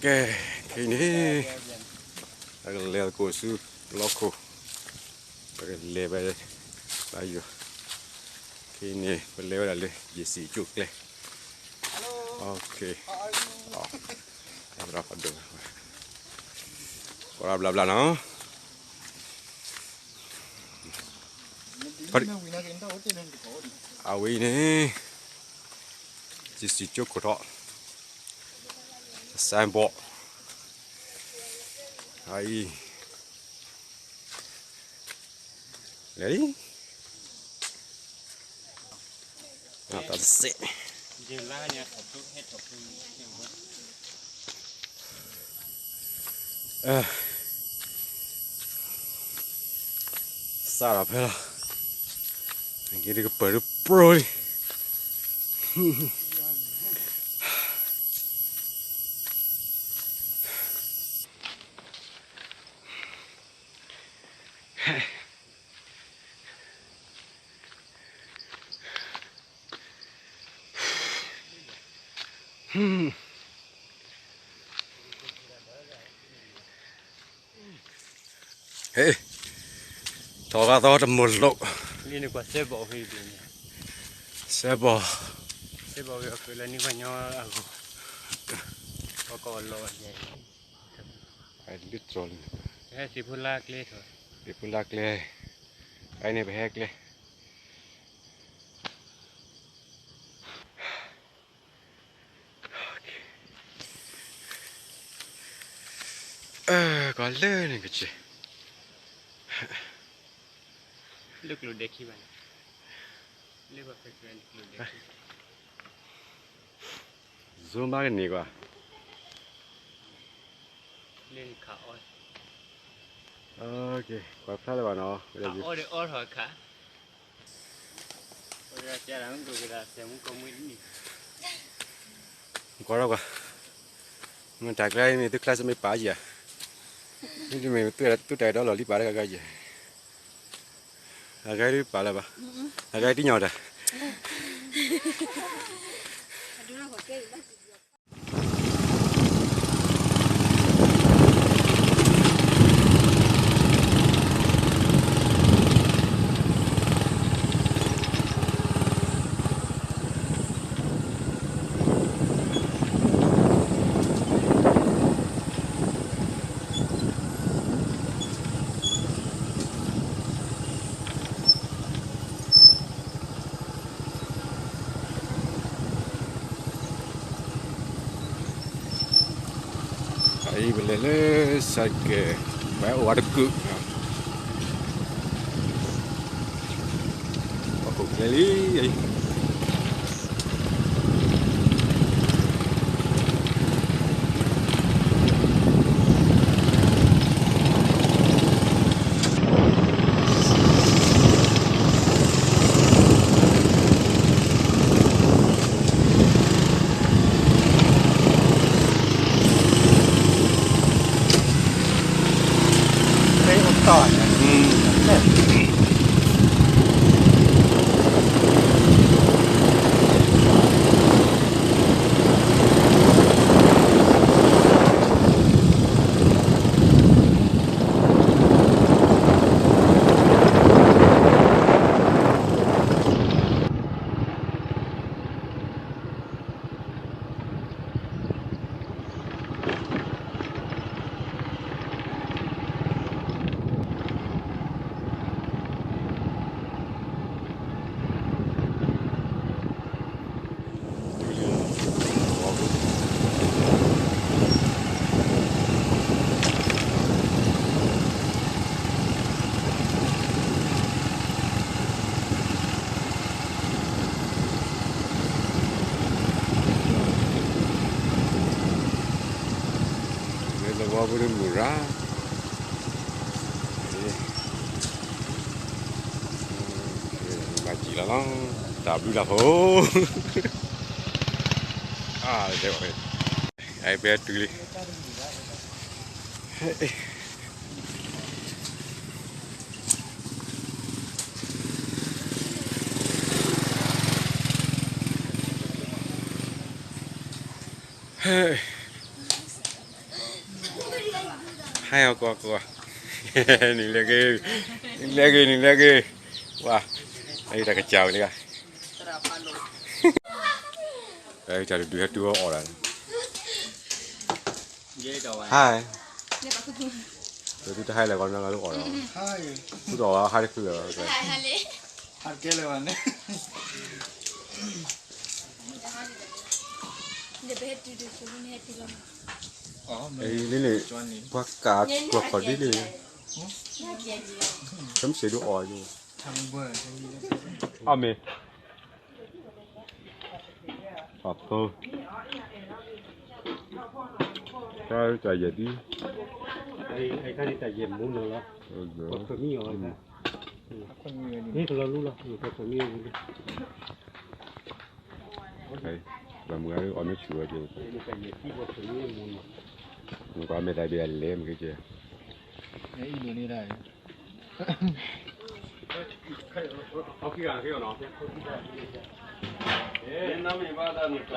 ကဲ, ခဲအံၤန့ၣ် ပကလဲၤသကိးဆူလီၢ်ခိၣ်, ပကလဲၤဝဲ ဘါယွၤ, ခဲအံၤန့ၣ် ပလဲၤဝဲဒၣ်လၢ ယ့ၣ်စံၣ်ကၠိၣ်ကျဲ, ကီးဘျါဘျါနီၤ, အဝဲအံၤန့ၣ် ယ့ၣ်စံၣ်ကၠိၣ်ခိၣ်ထီၣ် signboard အံၤ လဲၤလံ, တၢ်တစဲး စးထီၣ်ဖဲလီၤ, အဂ့ၢ်ဒ်ကပၢၤဒ်ပြိလံ. ဟ့ၣ်, ထီၣ်ဘၣ်သီတမိၢ်လိး, လံန့ၣ်ကွၢ်စဲဘီၣ်ဝဲ, စဲဘီၣ်, စဲဘီၣ်ဝဲအကလၢန့ၢ်ပှၤညီအဂီၢ်, ကီးလီၤယဲ, လၢတြီၤလံ, ဟဲသ့ၣ်ဖိလါကျဲ, သ့ၣ်ဖိလါကျဲ, အန့ၣ်ပဟဲကျဲ ကွၢ်လၢန့ၣ်ကစၢၢ်, လၢကျိၤဒဲးခံဘၣ်န့ၣ်, လၢပှၤဖဲကျိၤဒဲးခံ, ဇိမးကန့ၢ်ကွၢ်, လၢခးအီ, ကွၢ်ဖျါလၢၤဘၣ်နီၤ, ခးအီဒီးအီထီၣ်ခး ကွၢ်ထီၣ်ကွၢ်, မ့ၢ်တၢ်ကျါမ့ၢ်သုကျါစ့မ့ၢ်ပာ်ယၤ, မ့တမ့ၢ်သုတၢ်ဒီလီၢ်လံပာ်တဂၤဂၤယၤ, အဂၤဒ်ပာ်လၢၤဘၣ်, အဂၤတညီတၢ် အံၤပလဲၤလၢ cycle, ပှၤအိၣ်ဝဲတကုာ်, ပှၤကိးကျဲလံ, လၢသဝီဖိတမုၢ်ရၣ်, ဘၣ်စံၣ်လီၤလီၤ, တၢ်ဘျုးတၢ်ဖှိၣ်, အတဲဘၣ်, အပတုၤလံ. ဟါ ကွၢ်ကွၢ်, နံၤလဲၣ်ဂ့ၤ, နံၤလဲၣ်ဂ့ၤ, နံၤလဲၣ်ဂ့ၤ, ဝါ, အတၢ်ကစၢ်ဝဲတဂၤ, တၢ်တဒုးဟဲတုၤအီၣ်ဒၣ်, ဟါ, သုတဟါလဲၣ်ကီးနဂၤလၢအီၣ်ဒီး, သုတအီၣ်ဟါတခုလၢၤ, ဟါတကဲလၢၤဘၣ်န့ၣ် လၢန့ၣ်, ပှၤကးကွၢ်ခီၣ်ဒ်န့ၣ်, ကမ့ၢ်စ့ဒိၣ်အီၣ်, အီၣ်မ့ၢ်, အဖိ, တၢ်ယဲၢ်ဒ်, တၢ်ယဲၢ်မူနီၤလီၤ, ပှၤခွဲးမံအီၤ, မ့ၢ်ကလီၤလူလီၤ, ပှၤခွဲးမံအီၤ, ပှၤမုၢ်ဂၤအီၣ်မ့ၢ်ဆူၣ်ဝဲက့ၤ, မ့ၢ်ကွၢ်မဲာ်သးဘၣ်လဲၤမ့ၢ်က့ၤ, အီၣ်ခံဂၤန့ၣ်,